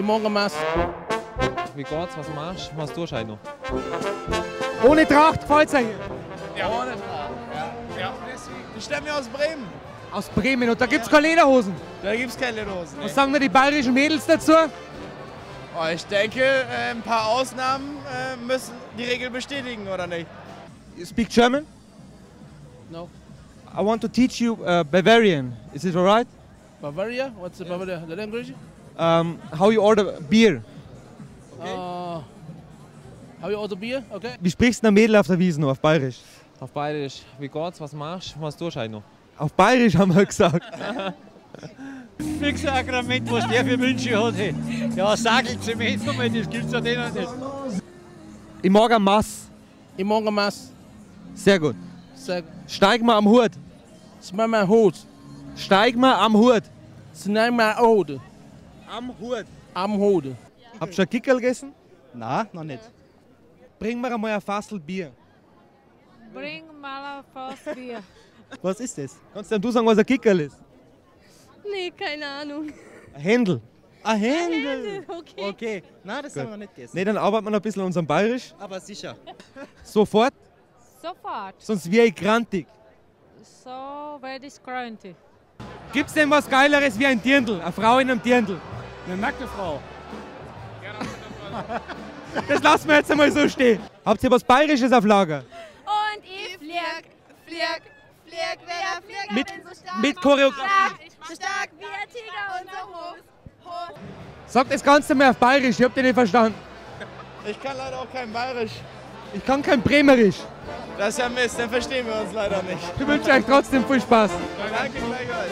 mag ein Mass. Wie geht's? Was machst du? Was tust du heute noch? Ohne Tracht gefällt's euch? Ja. Ohne Tracht, ja. Ja. Ich stamme aus Bremen. Aus Bremen, und da gibt's keine Lederhosen? Da gibt's keine Lederhosen. Was sagen da die bayerischen Mädels dazu? Oh, ich denke, ein paar Ausnahmen müssen die Regel bestätigen, oder nicht? You speak German? No. I want to teach you Bavarian. Is it alright? Bavaria? What's the Bavaria? The language? How you order beer? Okay. How you order beer? Okay. Wie sprichst du ein Mädel auf der Wiesn auf Bayerisch? Auf Bayerisch. Wie geht's? Was machst du? Was tust du heute noch? Auf Bayerisch haben wir gesagt. Fix Sakrament, was der für Wünsche hat. Hey. Ja, Sagelzement nochmal, das gibt's ja denen nicht. Ich mag ein Mass. Ich mag ein Mass. Sehr gut. Sehr gut. Steig mal am Hut. Steig mal am Hut. Steig mal am Hut. Steig mal am Hut. Am Hut. Am Hut. Habt ihr schon Kickerl gegessen? Nein, noch nicht. Bring mir einmal ein Fassel Bier. Bring mal ein Fass Bier. Was ist das? Kannst denn du sagen, was ein Kickerl ist? Nee, keine Ahnung. Ein Händel. Ein Händel? Okay. Okay. Nein, das Gut. haben wir noch nicht gegessen. Nee, dann arbeiten wir noch ein bisschen an unserem Bayerisch. Aber sicher. Sofort? Sofort. Sonst wär ich grantig. So werde ich grantig. Gibt's denn was Geileres wie ein Dirndl? Eine Frau in einem Dirndl? Eine nackte Frau. Das lassen wir jetzt einmal so stehen. Habt ihr was Bayerisches auf Lager? Und ich flieg, flieg, flieg, wer fliegt, bin so stark. Mit Choreografie. So stark wie ein Tiger und so hoch, hoch. Sag das Ganze mal auf Bayerisch, ich hab dich nicht verstanden. Ich kann leider auch kein Bayerisch. Ich kann kein Bremerisch. Das ist ja Mist, dann verstehen wir uns leider nicht. Ich wünsche euch trotzdem viel Spaß. Danke gleichfalls.